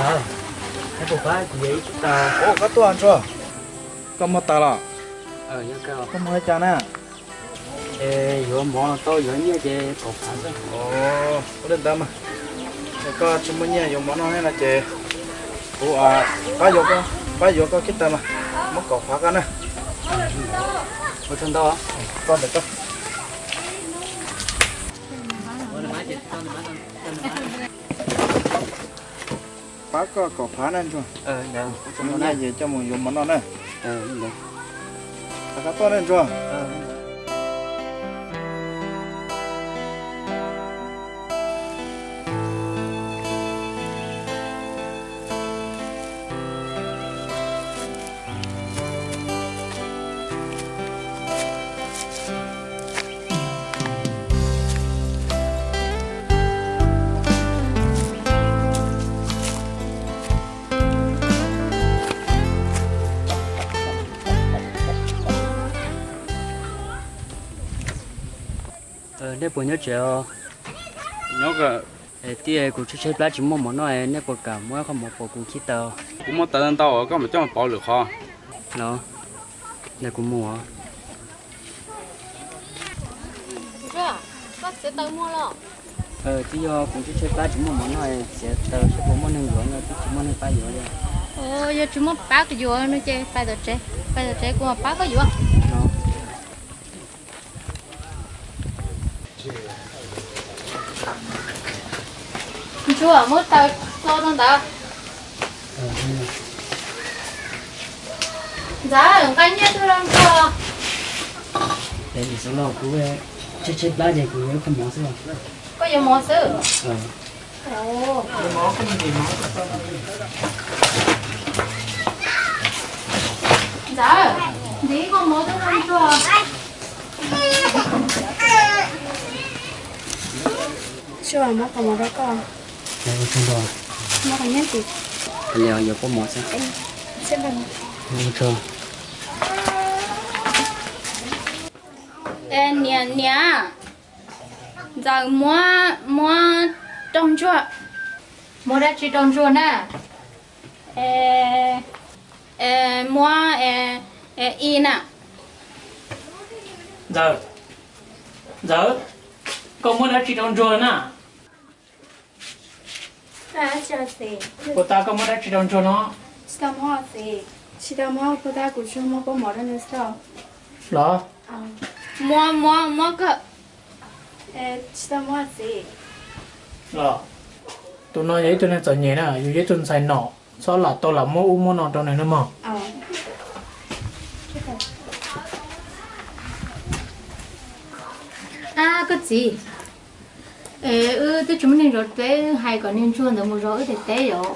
Ua, koj tuaj Ntsuag, koj muaj taws los? Koj mus ua cas na? Yuav mov tau yuav nyiaj ces kaum phav xwb. Ua li ntawd mas, koj tsis muaj nyiaj yuav mov noj no ces kuv pab yuav koj kiag taws mas, muab kaum phav koj na. Ua tsaug ntau. Koj ntawm koj. Pab koj kaum phav na Ntsuag. Muaj nyiaj ces coj mus yuav mov noj na. Koj tuaj na Ntsuag. Nej puas nyob tsev os? Nyob. Tij, kuv tshaib tshaib plab tsis muaj mov noj, nej puas kam muab qhov mov pauv kuv khib taws? Kuv muaj taws ntau, koj mam coj mus pauv lwm qhov. Los, ntawm kuv mus. Koj txiav taws muag los? Twb yog kuv tshaib tshaib plab tsis muaj mov noj, txiav taws saib puas muaj neeg yuav no, twb tsis muaj neeg pab yuav li. Yog tsis muaj pab yuav no ces pais tom tsev, pais tom tsev kuv mam pab koj yuav. Ntsuag, muab taws tso rau ntawd. Ntxawm, nqa nyiaj tuaj rau Ntsuag. Kuv tshaib tshaib plab ces kuv yuav ib qho mov xwb. Koj yuav mov xwb? Ntxawm, ntim ib qho mov tuaj rau Ntsuag. Ntsuag, muab qhov mov rau koj. Muab qhov nyiaj tim. Li yuav koj mov xwb. Niam, niam, Ntxawm muab, muab rau Ntsuag. Muab dab tsi rau Ntsuag na? Muab i na. Ntxawm, Ntxawm, koj muab dab tsi rau Ntsuag na? Puas tas koj muab dab tsi rau Ntsuag no? Tsis tau muab, puas tas kuv tsuas muab koj mov rau nws xwb. Los? Muab, muab, muab kawg. Tsis tau muab txiv. Los, tus no yog ib tug neeg txom nyem na, yus yog ib tug ntxhais nom, txhob lam tau lam muab ub muab no rau nws nawb mog. Ab, koj txiv, es wb twb tsis muaj neeg zov teb, hais kom niag Ntsuag ntawd mus zov wb daim teb yom.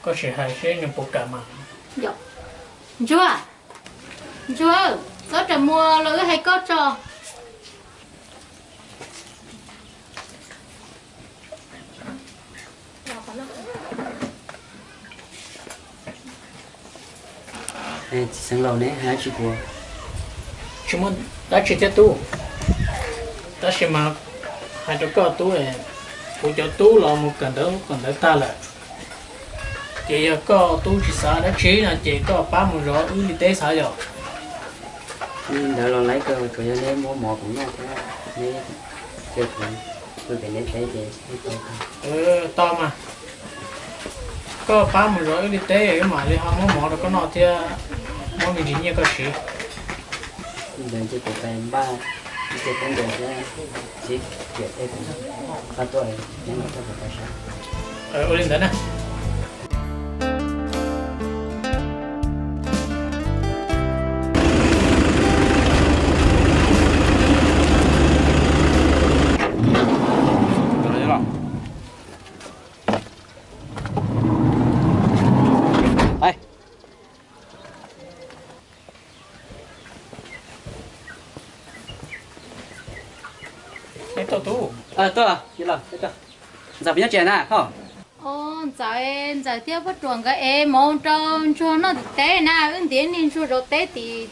Koj sim hais seb nws puas kam mas. Ntsuag, Ntsuag, txhob rawm muag los wb hais koj tso. Txiv xeev laus ne, hais dab tsi kuv? Tsis muaj dab tsi thiab tub, tab sis mas hais rau koj tub, kuv cov tub los mus kawm ntawv kawm ntawv tag lawm, ces yog koj tub tsis xav dab tsi no ces koj pab mus zov wb li teb xav yom. Li ntawd los laib kawg, tsuas yog neb muab mov kuv noj thiab neb cia kuv pw pem neb teb ces tau. Tau mas, koj pab mus zov wb li teb wb mam li ho muab mov rau koj noj thiab muab me ntsis nyiaj koj siv. Li ntawd ces kuv pais npaj ib ce khaub ncaws thiab sib riam tej kuv pab tuaj neb mam coj kuv pais saib. Ua li ntawd na. Tuaj, Ntxawm puas nyob tsev na ho? Ntxawm, Ntxawm thiab Paj Ruam nkawd ev mov rau Ntsuag noj tim teb na, wb ntiav niag Ntsuag zov teb tim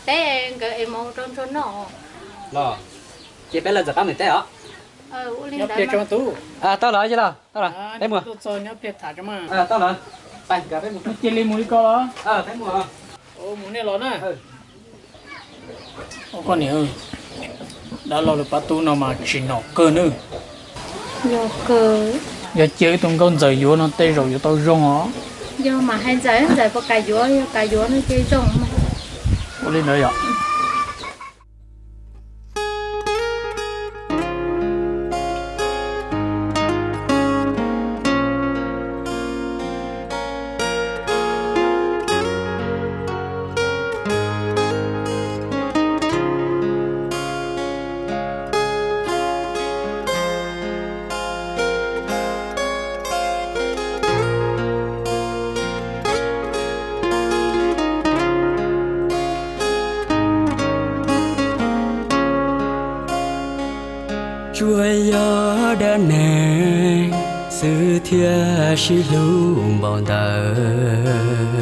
teb, nkawd ev mov rau Ntsuag noj. Los, ces peb lawv txawm qab mus teb os. Tau lawm, tau lawm, peb mus. Cia li mus li ko los? Mus nej los na. Koj niam, dab laug lawv pab tub no mas tsim nyog kawg nawb. Yog cia wb tus nkauj ntxawm yuav no tej zaum yuav tau zoo os. Yog mas hais ntxawm, ntxawm puas kam yuav, yog kam yuav no ces zoo. Ua li ntawd yom. Tsuas yog dab neeg xwb thiaj sib hlub npaum ntawd.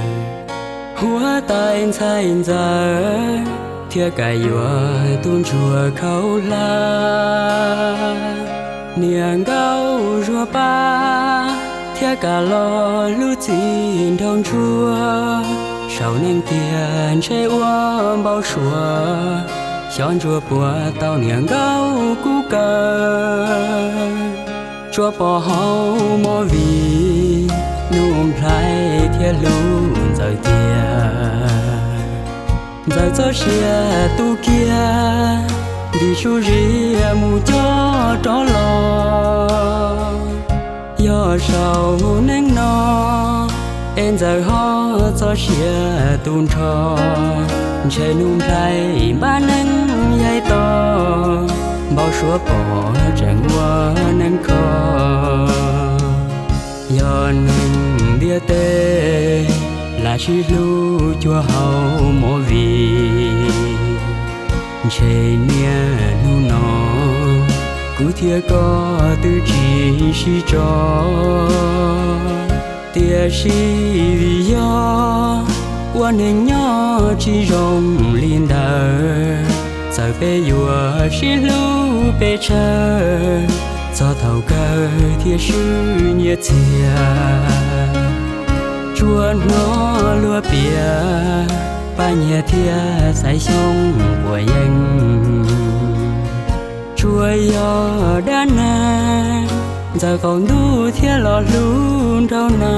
Huab tais ntxhais ntxawm thiaj kam yuav tub ntsuag khaub hlab. Niam nkauj Zuag Paj thiaj kam los hlub txiv nraug ntsuag. Saum neeg tiag ntshe ua npau suav, xyov ntsuag puas tau niam nkauj kub kaw. Tsuas pom hauv movie, Nuj Nplhaib thiaj hlub Ntxawm tiag. Ntxawm txoj sia tu kiag, ntim su zia mus coj rov los. Yog saum neeg no, es Ntxawm ho txoj sia tu nrho. Ntshe Nuj Nplhaib npab neeg yaig to, npau suav pom tseem ua neeg kho. Yog neeg ntiaj teb, lam sib hlub cuag hauv movie. Ntshe niaj hnub no, kuv thiab koj twb tsis sib tso. Tiam sis vim yog ua neeg nyob tsis zoo li ntawd, txawm peb yuav sib hlub pes tsawg, txog thaum kawg thiaj swb nyiaj txiag. Tsuas hnov luag piav, Paj Nyiag thiab Xaiv Xyooj puas yeej. Tsuas yog dab neeg, Ntxawm qaum ntuj thiaj los hlub nraug na.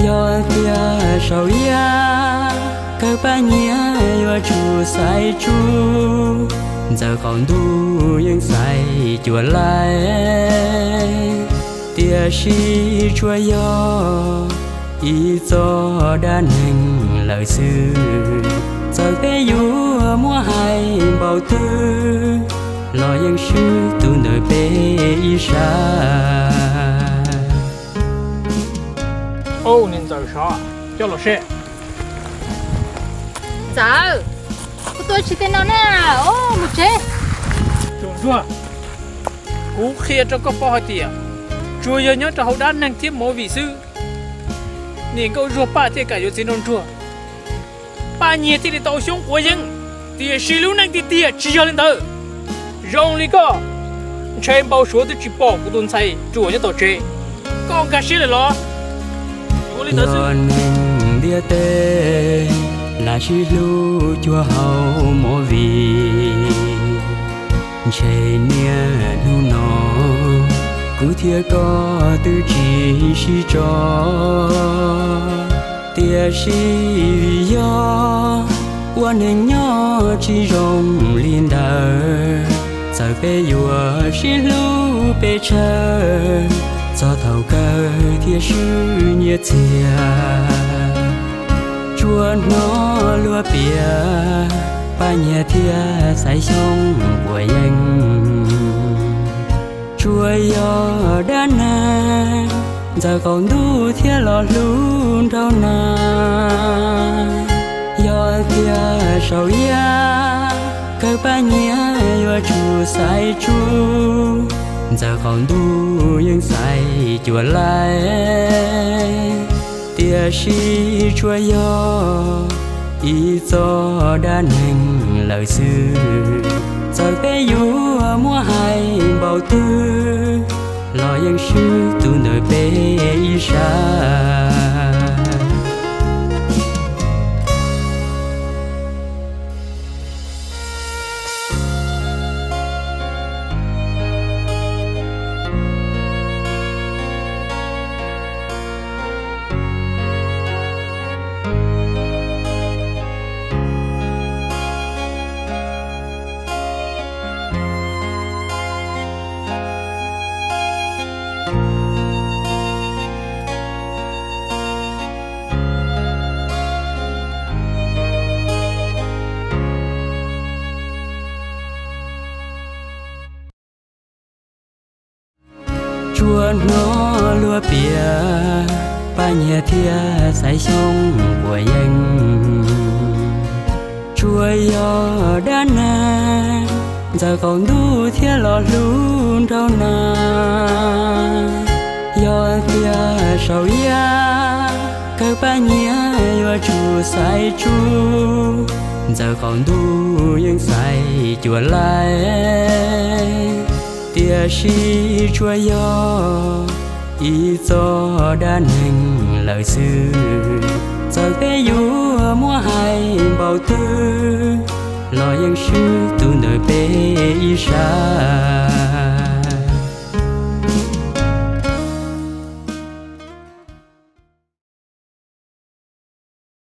Yog tias saum yaj kawg Paj Nyiag yuav tsum xaiv tsuj, Ntxawm qaum ntuj yeej xaiv cuam laij. Tiam sis tsuas yog ib txoj dab neeg lawm xwb, txawm peb yuav muab hais npaum twg los yeej swb tus ntawm peb ib sab. Ub, niag Ntxawm sov, coj los seb. Ntxawm, kuv tuaj tsis tej no na, mus tsev. Ntsuag, kuv qhia rau koj paub hais tias tsuas yog nyob rau hauv dab neeg thiab movie xwb, niam nkauj Zuag Paj thiaj kam yuav txiv nraug ntsuag. Paj Nyiag thiaj li tau xyoob quav yeeb, tiam sis lub neej tiag tiag tsis yog li ntawd. Zoo li koj, ntshe npau suav twb tsis pom kuv tus ntxhais ruam nyob tom tsev, koj nkag siab lawm los? Ua li ntawd xwb. Yog neeg ntiaj teb, lam sib hlub cuag hauv movie. Ntshe niaj hnub no, kuv thiab koj twb tsis sib tso. Tiam sis vim yog ua neeg nyob tsis zoo li ntawd, txawm peb yuav sib hlub pes tsawg, txog thaum kawg thiaj swb nyiaj txiag. Tsuas hnov luag piav, Paj Nyiag thiab Xaiv Xyooj puas yeej. Tsuas yog dab neeg, Ntxawm qaum ntuj thiaj los hlub nraug na. Yog tias saum yaj kawg Paj Nyiag yuav tsum xaiv tsuj, Ntxawm qaum ntuj yeej xaiv cuam laij. Tiam sis tsuas yog ib txoj dab neeg lawm xwb, Txawm peb yuav muab hais npaum twg los yeej swb tus ntawm peb ib sab. Tsuas hnov luag piav, Paj Nyiag thiab Xaiv Xyooj puas yeej? Tsuas yog dab neeg, Ntxawm Qaum Ntuj thiaj los hlub nraug na. Yog tias saum yaj kawg Paj Nyiag yuav tsum xaiv tsuj, Ntxawm Qaum Ntuj yeej xaiv cuam laij. Tiam sis tsuas yog ib txoj dab neeg lawm xwb. Txawm peb yuav muab hais npaum twg los yeej swb tus ntawm peb ib sab.